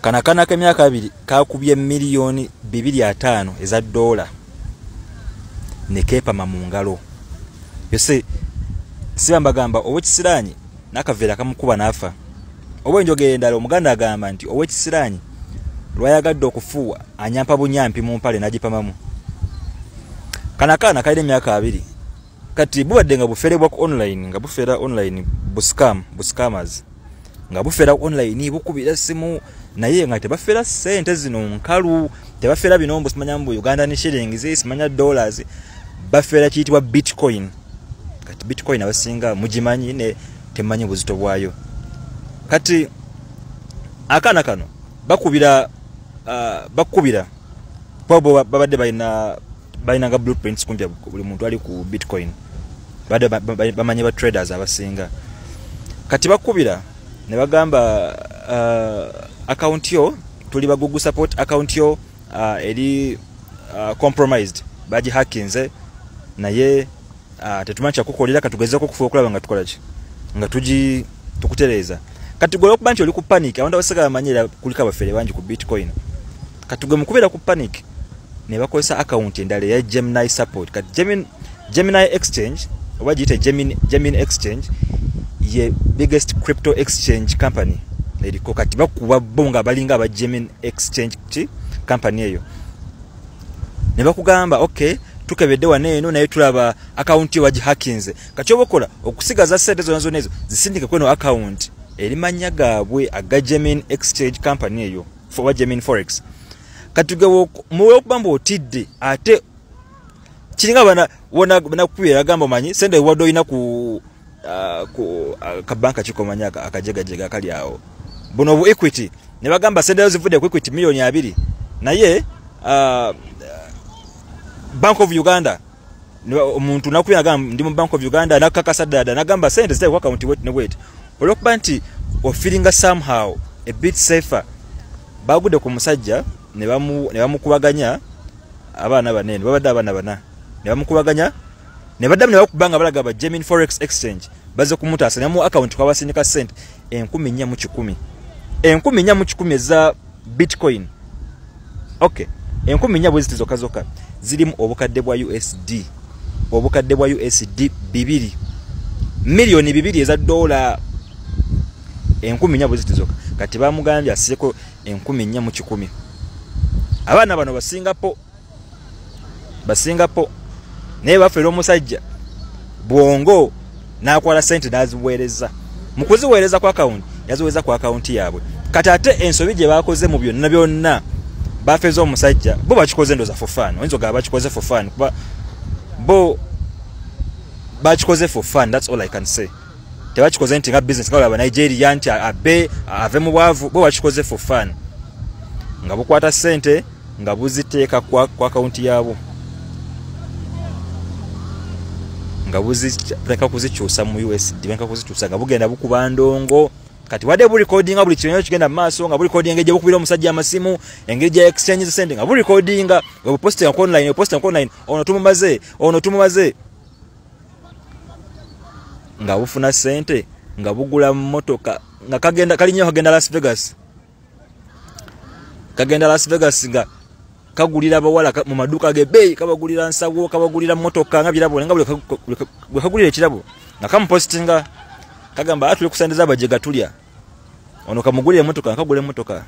Kana akaana k'emyaka 2 kakubye miliyoni 250 eza dola ne keepama mu ngalo. Yose siba mbagamba owekisiraanyi n'akaveera kamukuba n'afa. Oba enjogera endala, Omuganda agamba nti owekisiraanyi lwayagadde okufuuwa anyampa bunyampi mu mpale n'agipamamu. Kana akaana kalina emyaka 2. Kati bubadde nga buferebwa ku online, nga bufera online, buscam, buscammers nga bufera online, bukubira simu, naye nga tebafera ssente zino nkalu, tebafera bino mbu simanya mbu Ugandan shillings, simanya dollars, bafera kiyitibwa bitcoin. Kati bitcoin abasinga mugimanyi, ne temanyi buzito bwayo. Kati akaana kano bakubira bo babadde balina nga blueprints kumpi buli muntu ali ku bitcoin, badde bamanyi ba traders abasinga. Kati bakubira ne bagamba, account yo, tuli ba Google support, account yo eri compromised, bagihackinze, naye tetumanyi kyakukolera, katugezeko okufuba okulaba nga tukola ki nga tugi tukutereeza. Kati gwe okuba nti oli ku panic, abantu abasinga bamanyi era kuliko abafere bangi ku bitcoin. Kati gwe mukubeera ku panic ne bakozesa account endala eya Gemini support. Kati Gemini exchange, oba giyite Gemini exchange, ye biggest crypto exchange company eriko. Kati bakuba bo nga balinga aba Gemini exchange ki company eyo, ne bakugamba, okay, tukebedde wano eno, naye tulaba account yo bagihackinze. Kati oba okola okusigaza sente zonna zonna ezo, zisindike kweno account eri mannya gaabwe aga Gemini exchange company eyo oba Gemini forex. Kati gwe muwe okuba mbu otidde, ate kiringa bana wona banakubira agamba, omanyi sente wadde olina ku kabanka kikomanya akajegajega akali awo, buno bu Equity, ne bagamba sente zo zivudde ku Equity miliyoni 20, naye Bank of Uganda, omuntu nakubira agamba ndi mu Bank of Uganda, nakakasa ddala, nagamba sente zitali ku account wet ne wet. Olwokuba nti ofeelinga somehow a bit safer, bagudde ku musajja ne bamukubaganya abaana banene, babadde abaana bana, ne bamukubaganya, ne baddamu ne bakuba nga balaga ba Gemini forex exchange bazze kumutaasa, ne mu account kwabasindika sente 4100, 4100 eza bitcoin. Okay, 4000 bwe ziti zokka zokka zirimu obukadde bwa USD, obukadde bwa USD 2, miliyoni 2 eza dola, 4000 bwe ziti zokka. Kati bamugambye asseko 4100. Abaana bano basingapo, basingapo, naye bafera omusajja bwongo n'akwala sente n'aziweereza. Mu kuziweereza ku akawunti, yaziweereza ku akawunti yaabwe. Kati ate ensobi gye bakoze mu byonna byonna, bafeze omusajja, bo bakikoze ndoza for fun. Oyinza ogamba bakikoze for fun, kuba bo bakikoze for fun, that's all I can say. Tebakikoze nti nga business nga olaba Nigeria nti abe ave mu bwavu, bo bakikoze for fun, nga bukwata sente nga buziteeka ku akawunti yaabwo, nga buziteeka kuzikyusa mu USD, banka kuzikyusa, nga bugenda bukuba ndongo. Kati wadde burecordinga buli kintu kigenda mu maaso, nga burecordinga engeri gye bukubira omusajja amasimu, engeri gya exchange sente, nga burecordinga, nga bupostinga ku online, bupostinga ku online, ono tumumaze, ono tumumaze, nga bufuna sente, nga bugula mmotoka, nga kagenda kalinyo kagenda Las Vegas, kagenda Las Vegas, nga kagulira abawala mu maduuka g'ebbeeyi, kabagulira nsawo, kabagulira mmotoka, nga birabo, nga bwe kagulira ekirabo nga kamupositinga, kagamba atuli kusendeza abajega tulya, ono kamugulira emmotoka, kagula emmotoka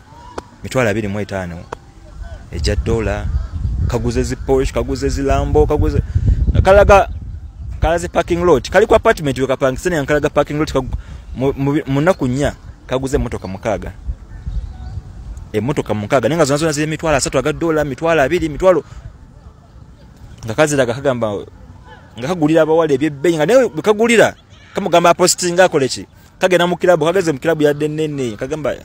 25,000 ejja dola, kaguze zi Porsche, kaguze zi Lambo, kaguze, kalaga kalaze parking lot, kali ku apartment we kapangisa, naye kalaga parking lot. Mu nnaku 4 kaguze emmotoka 6, emmotoka 6, naye nga zonna zonna ziri 30,000 aga dola, 20,000, mitwalo, nga kaziraga, kagamba nga kagulira abawala ebyebbeeyi, nga naye bwe kagulira kamugamba apositinga akole ki. Kagenda mu kilabu, kageze mu kilabu yadde ennene, kagamba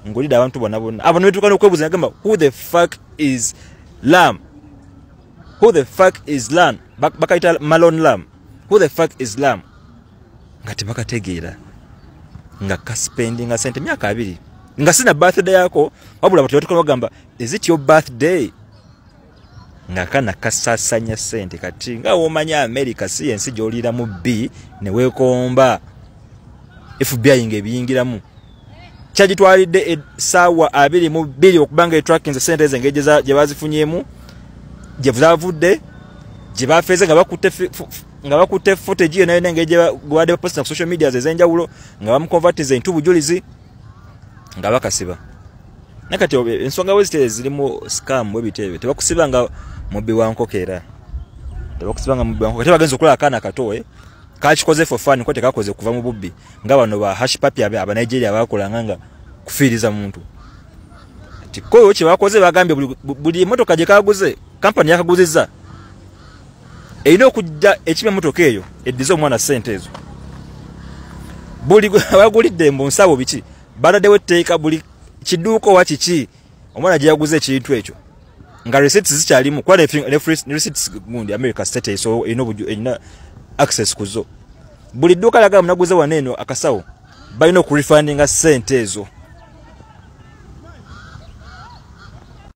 ngulidde abantu bonna bonna abo, ne betuuka n'okwebuuza, nagamba, who the fuck is Lam? Who the fuck is Lam? Bakayita Malon Lam. Who the fuck is Lam? Nga tebakategeera, nga kaspendinga sente myaka 2, nga sina birthday yako, wabula batu bagamba, is it your birthday? Nga kana kasasanya sente. Kati nga womanya America si ensi gy'oliiramu b ne weekomba, FBI ng'ebiyingiramu. Kyagitwalidde essaawa 22 okubanga etrackinze sente ezo, engeri gye bazifunyemu, gye zavudde, gye bafeeze, nga bakutte footage yonna yonna, engeri gye babadde bapostinga ku social media ez'enjawulo, nga bamuconvertize into bujulizi, nga bakasiba. Naye kati ensonga bwe zityo zirimu scam bwe bityo ebyo, tebakusiba nga mubbi wa nkoko, era tebakusiba nga mubbi wa nkoko. Tebagenza okulaba akaana kato, kakikoze for fun, ko tekakoze kuva mu bubbi nga bano ba Hushpuppi aba Nigeria bakolanga nga kufiiriza muntu. Nti ko kye bakoze, bagambye buli emmotoka gye kaguze, kampani yakaguzizza erina okujja ekiba emmotoka eyo eddize omwana ssente ezo. Buli bagulidde mbu nsawo biki, bataddewo etteeka, buli kiduuka owa kiki omwana gye yaguze ekintu ekyo nga receipts zikyalimu, kuba ne receipts gundi America State so erina access ku zo. Buli dduuka lyaga munaguze wano eno akasawo, balina okurefundinga ssente ezo.